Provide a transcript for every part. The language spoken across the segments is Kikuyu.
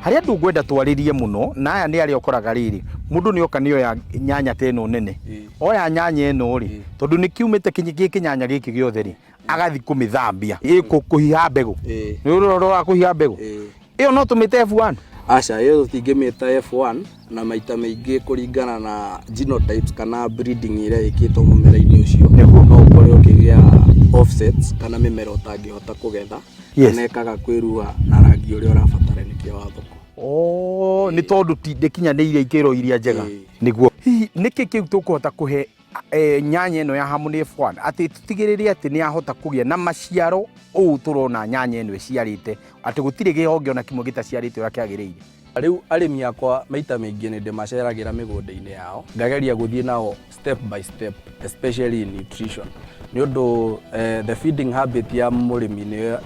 Harĩ andũ ngwenda twarĩrie mũno, na aya nĩ arĩa ũkoraga rĩrĩ, mũndũ nĩ oka nĩ oya nyanya ta ĩno nene. Oya nyanya ĩno rĩ, tondũ nĩ kiumĩte gĩ kĩnyanya gĩkĩ gĩothe rĩ, agathi kũmĩthambia. Ĩ kũhiha mbegũ. Nĩ ũrora wa kũhiha mbegũ. Ĩyo no tũmĩte F1? Aca, ĩyo tũtingĩmĩta F1 na maita maingĩ kũringana na genotypes kana breeding ĩrĩa ĩkĩtwo mũmera-inĩ ũcio. No ũkore ũkĩgĩa offsets kana mĩmera ũtangĩhota kũgetha. Kana ĩkaga kwĩruha na rangi ũrĩa ũrabataranĩkia wa thoko. Oh, nĩ tondũ ti ndĩkinyanĩirie ikĩro iria njega. Nĩguo. Hihi nĩkĩ kĩu tũkũhota kũhe nyanya ĩno ya Harmony F1 atĩ tũtigĩrĩre atĩ nĩ yahota kũgĩa na maciaro ũũ tũrona nyanya ĩno ĩciarĩte, atĩ gũtirĩ kĩhonge ona kĩmwe gĩtaciarĩte ũrĩa kĩagĩrĩire? Rĩu arĩmi akwa maita maingĩ nĩ ndĩmaceragĩra mĩgũnda-inĩ yao, ngageria gũthiĩ nao step by step, especially in nutrition, nĩ ũndũ the feeding habit ya mũrĩmi nĩyo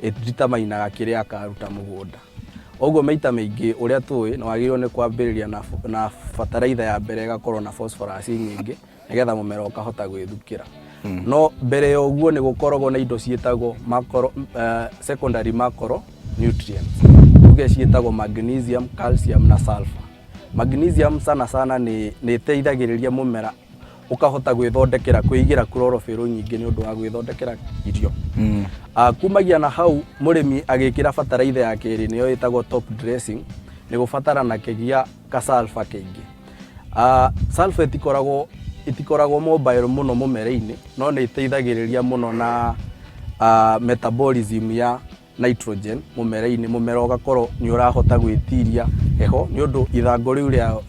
ĩdeterminaga kĩrĩa akaruta mũgũnda. Ũguo maita maingĩ ũrĩa tũĩ nĩ wagĩrĩirwo nĩ kwambĩrĩria na bataraitha ya mbere ĩgakorwo na phosphorus nyingĩ nĩgetha mũmera ũkahota gwĩthukĩra. No mbere ya ũguo nĩ gũkoragwo na indo ciĩtagwo macro, secondary macro nutrients, tuge ciĩtagwo magnesium, calcium na sulfur. Magnesium sana sana nĩ ĩteithagĩrĩria mũmera ũkahota gwĩthondekera, kwĩigĩra chlorophyll nyingĩ nĩ ũndũ wa gwĩthondekera irio. Kumagia na hau mũrĩmi agĩkĩra bataraitha ya kerĩ nĩyo ĩtagwo top dressing, nĩ gũbataranagia ka sulfur kaingĩ. Sulfur itikoragwo mobile mũno mũmera-inĩ, no nĩ ĩteithagĩrĩria mũno na metabolism ya nitrogen mũmera-inĩ, mũmera ũgakorwo nĩ ũrahota gwĩtiria heho nĩ ũndũ ithangũ rĩu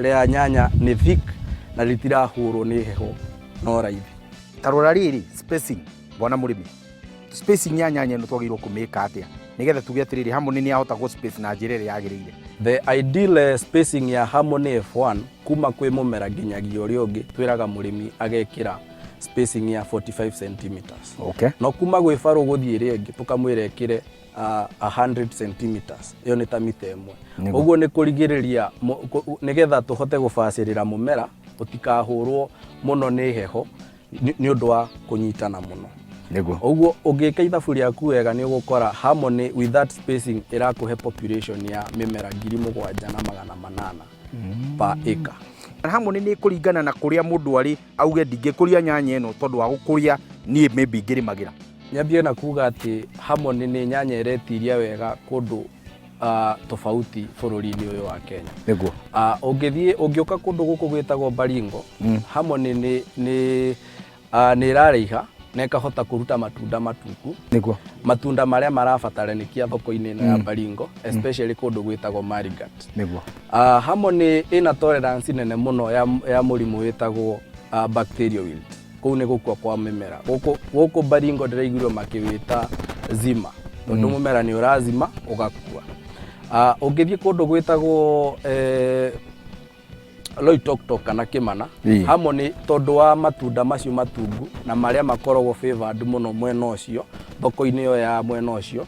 rĩa nyanya nĩ thick na rĩtirahũrwo nĩ heho no raithi. Ta rora rĩrĩ spacing, bwana mũrĩmi, spacing ya nyanya ĩno twagĩrĩirwo kũmĩka atĩa nĩgetha tuge atĩrĩrĩ Harmony nĩ yahota gũ space na njĩra ĩrĩa yagĩrĩire? The ideal spacing ya Harmony F1 kuma kwĩ mũmera nginyagia ũrĩa ũngĩ, twĩraga mũrĩmi agekĩra spacing ya 45 centimeters. No kuma gwĩ barũ gũthiĩ ĩrĩa ĩngĩ tũkamwĩra ĩkĩre 100 centimeters, ĩyo nĩ ta mita ĩmwe. Ũguo nĩ kũrigĩrĩria nĩgetha tũhote gũbacĩrĩra mũmera ũtikahũrwo mũno nĩ heho nĩ ũndũ wa kũnyitana mũno. Ũguo ũngĩka ithabu rĩaku wega nĩ ũgũkora Harmony with that spacing ĩrakũhe population ya mĩmera 7800 per acre. Harmony nĩ kũringana na kũrĩa mũndũ arĩ auge ndingĩkũria nyanya ĩno tondũ wa gũkũria niĩ maybe ngĩrĩmagĩra. Nyambie na kuga atĩ Harmony nĩ nyanya ĩretiria wega kũndũ tofauti bũrũri-inĩ ũyũ wa Kenya. Ũngĩthiĩ, ũngĩũka kũndũ gũkũ gwĩtagwo Baringo, Harmony nĩ ĩraraiha na ĩkahota kũruta matunda matungu. Matunda marĩa marabataranikia thoko-inĩ ĩno ya Baringo, especially kũndũ gwĩtagwo Marigat. Harmony ĩna tolerance nene mũno ya mũrimũ wĩtagwo bacterial wilt. Kũu nĩ gũkua kwa mĩmera. Gũkũ Baringo ndĩraiguirwo makĩwĩta zima, tondũ mũmera nĩ ũrazima ũgakua. Ũngĩthiĩ kũndũ gwĩtagwo Loitoktok kana Kĩmana, Harmony tondũ wa matunda macio matungu na marĩa makoragwo favored mũno mwena ũcio, thoko-inĩ ĩyo ya mwena ũcio,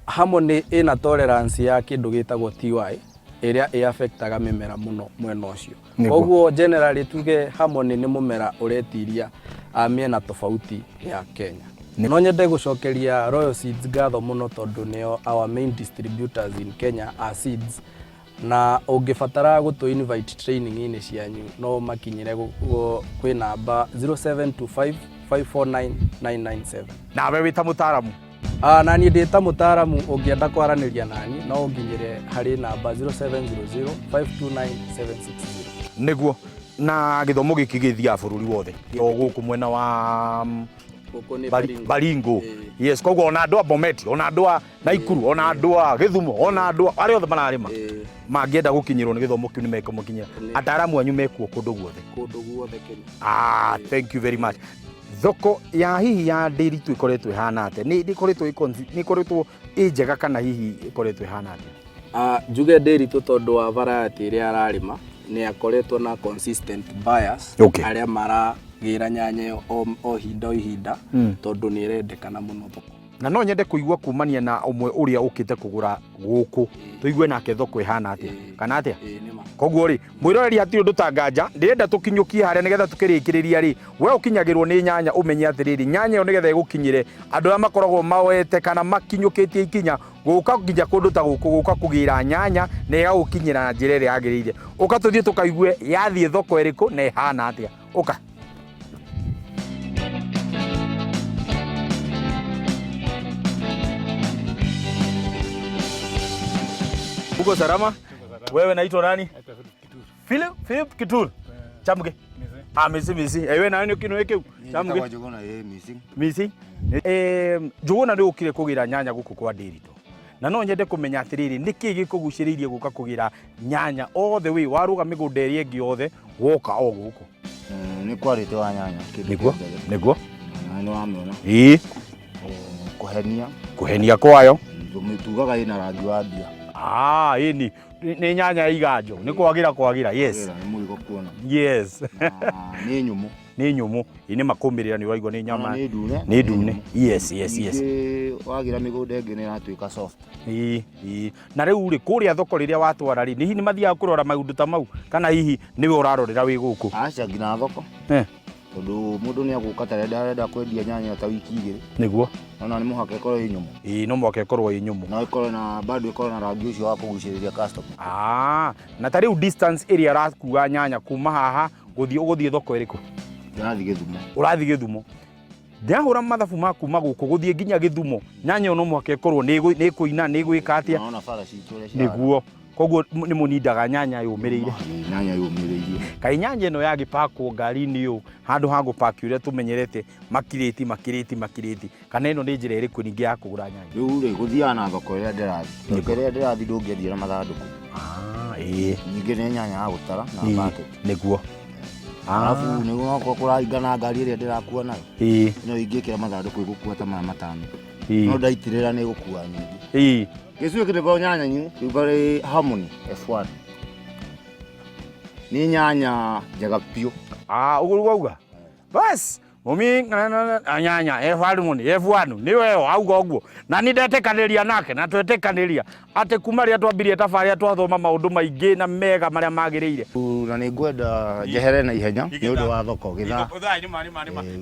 Harmony ĩna tolerance ya kĩndũ gĩtagwo TY ĩrĩa ĩ affectaga mĩmera mũno mwena ũcio. Koguo generally tuge Harmony nĩ mũmera ũretiria mĩena tofauti ya Kenya. No nyende gũcokeria Royal Seeds ngatho mũno tondũ nĩo our main distributors in Kenya a seeds, na ũngĩbatara gũtũ invite training-inĩ cianyu no makinyĩre kwĩ namba 0725 549 997. Nawe wĩ ta mũtaaramu? Na niĩ ndĩ ta mũtaaramu, ũngĩenda kwaranĩria nani no ũnginyĩre harĩ namba 0700 529 760. Nĩguo. Na gĩthomo gĩkĩ gĩthiaga bũrũri wothe, o gũkũ mwena wa Gũkũ nĩ Baringo. Baringo. Yes, koguo ona andũ a Bomet, ona andũ a Naikuru, ona andũ a Gĩthumo, ona andũ a arĩa othe mararĩma mangĩenda gũkinyĩrwo nĩ gĩthomo kĩu nĩ mekũmakinyĩra. Ataaramu anyu mekuo kũndũ guothe? Kũndũ guothe Kenya. Thank you very much. Thoko ya hihi ya Ndiritu ĩkoretwo ĩhana atĩa? Nĩ ĩkoretwo nĩ ĩkoretwo ĩ njega kana hihi ĩkoretwo ĩhana atĩa? Njuge Ndiritu tondũ wa variety ĩrĩa ararĩma nĩ akoretwo na consistent buyers arĩa maragĩra nyanya ĩyo o ihinda o ihinda tondũ nĩ ĩrendekana mũno thoko. Na no nyende kũigua kumania na ũmwe ũrĩa ũkĩte kũgũra gũkũ, tũigue nake thoko ĩhana atĩa kana atĩa. Koguo rĩ, mwĩroreri, hatirĩ ũndũ ta nganja, ndĩrenda tũkinyũkie harĩa nĩgetha tũkĩrĩkĩrĩria rĩ, we ũkinyagĩrwo nĩ nyanya, ũmenye atĩrĩrĩ, nyanya ĩyo nĩgetha ĩgũkinyĩre, andũ arĩa makoragwo maoete kana makinyũkĩtie ikinya gũka nginya kũndũ ta gũkũ gũka kũgĩra nyanya na ĩgagũkinyĩra na njĩra ĩrĩa yagĩrĩire. Ũka tũthiĩ tũkaigue yathiĩ thoko ĩrĩkũ na ĩhana atĩa. Ũka. Uko salama? Wewe naitwa nani? Philip, Philip Kitur. Chamge. Ah, misi misi. Ewe nawe nĩ kĩno kĩu. Chamge. Njuguna ĩ missing. Misi. Eh, Njuguna nĩ ũkire kũgĩra nyanya gũkũ kwa Ndĩritũ. Na no nyende kũmenya atĩrĩrĩ, nĩkĩ gĩkũgucĩrĩirie gũka kũgĩra nyanya all the way warũga mĩgũnda ĩrĩa ĩngĩ yothe woka o gũkũ? Nĩ quality wa nyanya kĩndũ Nĩguo, kĩa mbere. nĩguo. Na nĩ wamĩona. Ĩĩ, Kũhenia kũhenia kwayo. Tugaga ĩna rangi wa mbia. Ah, ĩni nĩ nyanya ya iganjo, nĩ kwagĩra kwagĩra. Yes. Wĩra nĩ mũrigo kuona. Yes. Na nĩ nyũmũ. Nĩ nyũmũ, ĩ nĩ makũmĩrĩra nĩ ũraigua nĩ nyama. Ona nĩ ndune. Nĩ ndune. Yes, yes, yes. Ningĩ wagĩra mĩgũnda ĩngĩ nĩ ĩratuĩka soft. Ĩĩ, ĩĩ. Na rĩu rĩ, kũrĩa thoko rĩrĩa watwara rĩ, nĩ hihi nĩ mathiaga kũrora maũndũ ta mau kana hihi nĩwe ũrarorera wĩ gũkũ? Aca nginya thoko. Tondũ mũndũ nĩ agũka ta rĩrĩa arenda kwendia nyanya ta wiki igĩrĩ. Nĩguo. Ona nĩ mũhaka ĩkorwo ĩ nyũmũ. Ĩĩ, no mũhaka ĩkorwo ĩ nyũmũ. No ĩkorwo na bado ĩkorwo na rangi ũcio wa kũgucĩrĩria customer. Ah, na ta rĩu distance ĩrĩa arakua nyanya kuma haha gũthiĩ, ũgũthiĩ thoko ĩrĩkũ? Ndĩrathiĩ Gĩthumo. Ũrathiĩ Gĩthumo. Ndĩrahũra mathabu ma kuma gũkũ gũthiĩ nginya Gĩthumo, nyanya ĩyo no mũhaka ĩkorwo nĩ ĩkũina, nĩ ĩgwĩka atĩa? Naona bara citũ ũrĩa cihana. Nĩguo. Koguo nĩ mũnindaga nyanya yũmĩrĩire. Ĩĩ, nyanya yũmĩrĩirie. Kaĩ nyanya ĩno yagĩpakwo ngari-inĩ ũũ handũ ha gũpaki ũrĩa tũmenyerete makirĩti makirĩti makirĩti, kana ĩno nĩ njĩra ĩrĩkũ ningĩ ya kũgũra nyanya? Rĩu rĩ, gũthiaga na thoko ĩrĩa ndĩrathiĩ. Thoko ĩrĩa ndĩrathiĩ ndũngĩendia na mathandũkũ. Ah, ĩĩ. Ningĩ nĩ nyanya ya gũtara na Ĩĩ, bucket. Nĩguo. Arabu nĩguo okorwo kũraringana na ngari ĩrĩa ndĩrakua nayo. Ĩĩ. No ingĩkĩra mathandũkũ ĩgũkua ta maya matano. Ĩĩ. No ndaitĩrĩra nĩ ĩgũkua nyingĩ. Ĩĩ. Gĩcunjĩ kĩrĩkũ nyanya nyu kĩu Harmony F1. Nĩ nyanya njega biũ. Ah, ũguo wauga. Bas, mumi nyanya F1 F1 nĩwe ĩyo auga ũguo. Na nĩ ndetĩkanĩria nake na twetĩkanĩria atĩ kuma rĩrĩa twambirie tabarĩra twathoma maũndũ maingĩ na mega marĩa magĩrĩire. Na nĩ ngwenda njehere na ihenya nĩ ũndũ wa thoko gĩthaa.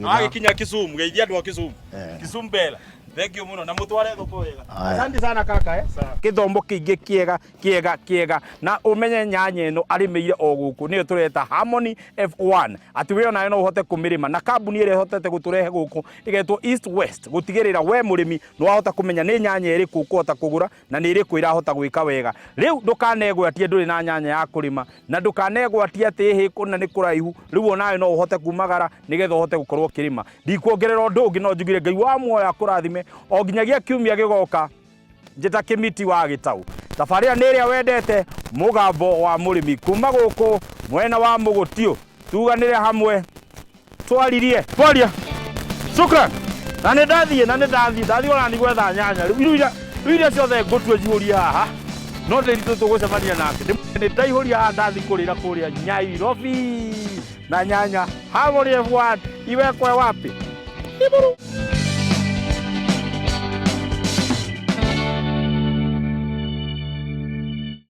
Na wagĩkinya Kisumu, geithia andũ a Kisumu. Kisumu bela. Thank you mũno na mũtware thoko wega. Asante sana kaka eh. Gĩthomo kĩingĩ kĩega kĩega kĩega na ũmenye nyanya ĩno arĩmĩire o gũkũ nĩyo tũreta Harmony F1, atĩ we onawe no ũhote kũmĩrĩma, na kambuni ĩrĩa ĩhotete gũtũrehe gũkũ ĩgetwo East West gũtigĩrĩra we mũrĩmi nĩ wahota kũmenya nĩ nyanya ĩrĩkũ ũkũhota kũgũra na nĩ ĩrĩkũ ĩrahota gwĩka wega. Rĩu ndũkanegwatie ndũrĩ na nyanya ya kũrĩma, na ndũkanegwatie atĩ hĩ kũna nĩ kũraihu. Rĩu onawe no ũhote kumagara nĩgetha ũhote gũkorwo ũkĩrĩma. Ndikuongerera ũndũ ũngĩ, no njugire Ngai wa muoyo akũrathime o nginyagia kiumia gĩgoka. Njĩta Kĩmiti wa Gĩtaũ. Tabarĩra nĩ ĩrĩa wendete, Mũgambo wa Mũrĩmi, kuma gũkũ mwena wa Mũgũtiũ. Tuganĩre hamwe twaririe. Twaria. Shukran. Na nĩ ndathiĩ, na nĩ ndathiĩ, ndathiĩ ona nĩ gwetha nyanya. Rĩu iria, rĩu iria ciothe ngũtue njihũrie haha. No ndĩritũ tũgũcemania nake. Nĩ ndaihũria haha ndathiĩ kũrĩra kũrĩa Nyairobi. Na nyanya. Harmony F1 iwekwe wapi? Iburu.